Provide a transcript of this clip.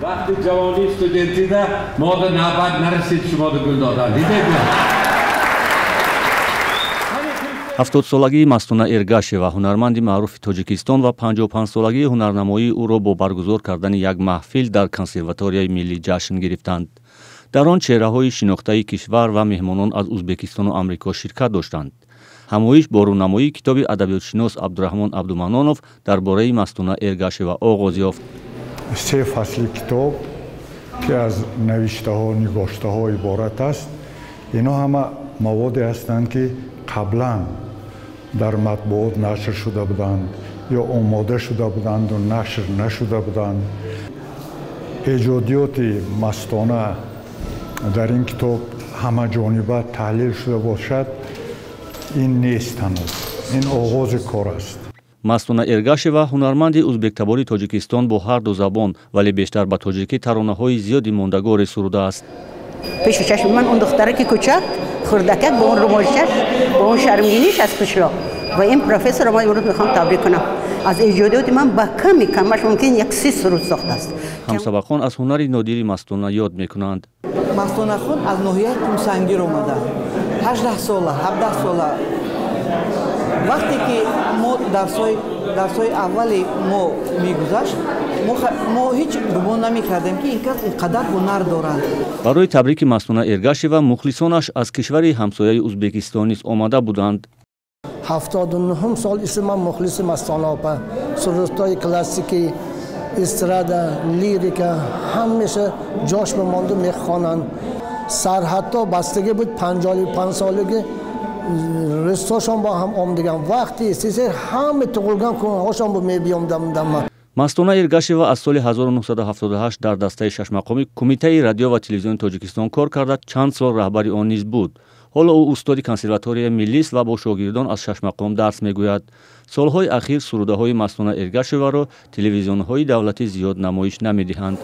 Вақти ҷавонӣ, студентида мода навбат нарасид шумода гул додан, дидед. 70-солагии Мастона Эргашева, ҳунарманди маъруфи Тоҷикистон, ва 55-солагии ҳунарнамоии ӯро бо баргузор кардани як маҳфил дар Консерваторияи миллӣ ҷашн гирифтанд. Дар он чеҳраҳои шинохтаи кишвар ва меҳмонон аз Узбекистону Амрико ширкат доштанд. Ҳамоиш бо рӯнамоии китоби адабиётшинос Абдураҳмон Абдуманонов дар бораи Мастона Эргашева оғоз ёфт. Се фасли китоб, ки аз навиштаҳо, нигоштаҳо иборат аст, инҳо ҳама маводе ҳастанд, ки қаблан дар матбуот нашр шуда буданд ё омода шуда буданду нашр нашуда буданд. Эҷодиёти Мастона дар ин китоб ҳамаҷониба таҳлил шуда бошад, ин нест ҳанӯз, ин оғози кор аст. Мастона Эргашева, ҳунарманди узбектабори Тоҷикистон, бо ҳар ду забон, вале бештар ба тоҷикӣ таронаҳои зиёди мондагоре сурудааст. Пеши чашми ман он духтараки кӯчак, хурдакак, бо он румолчаш, бо он шармгиниш аз қишлоқ. Ва ин профессорро ман имрӯз мехоҳам табрик кунам. Аз эҷодиёти ман ба ками камаш мумкин як 30 суруд сохтааст. Ҳамсабақон аз ҳунари нодири Мастона ёд мекунанд. Мастонахон аз ноҳияи Кумсангир омада, 18 сола, 17 сола. Вақте ки мо дарсҳои аввали мо мегузашт, мо ҳеҷ гумон намекардем, ки ин кас ин қадар ҳунар дорад. Барои табрики Мастона Эргашева мухлисонаш аз кишвари ҳамсояи Узбекистон низ омада буданд. 79-ум сол иси ман мухлиси Мастона опа. Сурудҳои классикӣ, эстрада, лирика ҳамеша ҷош бимонду мехонанд. Сарҳадҳо бастагӣ буд, 55-солагӣ рӯстошон бо ҳам омдиган вақти истисе ҳама туғулган кунҳошон бо мебиёмдам. Мастона Эргашева аз соли 1978 дар дастаи шашмақоми Кумитаи радио ва телевизиони Тоҷикистон кор карда, чанд сол раҳбари он низ буд. Ҳоло ӯ устоди Консерваторияи миллист ва бо шогирдон аз шашмақом дарс мегӯяд. Солҳои ахир сурудаҳои Мастона Эргашеваро телевизионҳои давлатӣ зиёд намоиш намедиҳанд.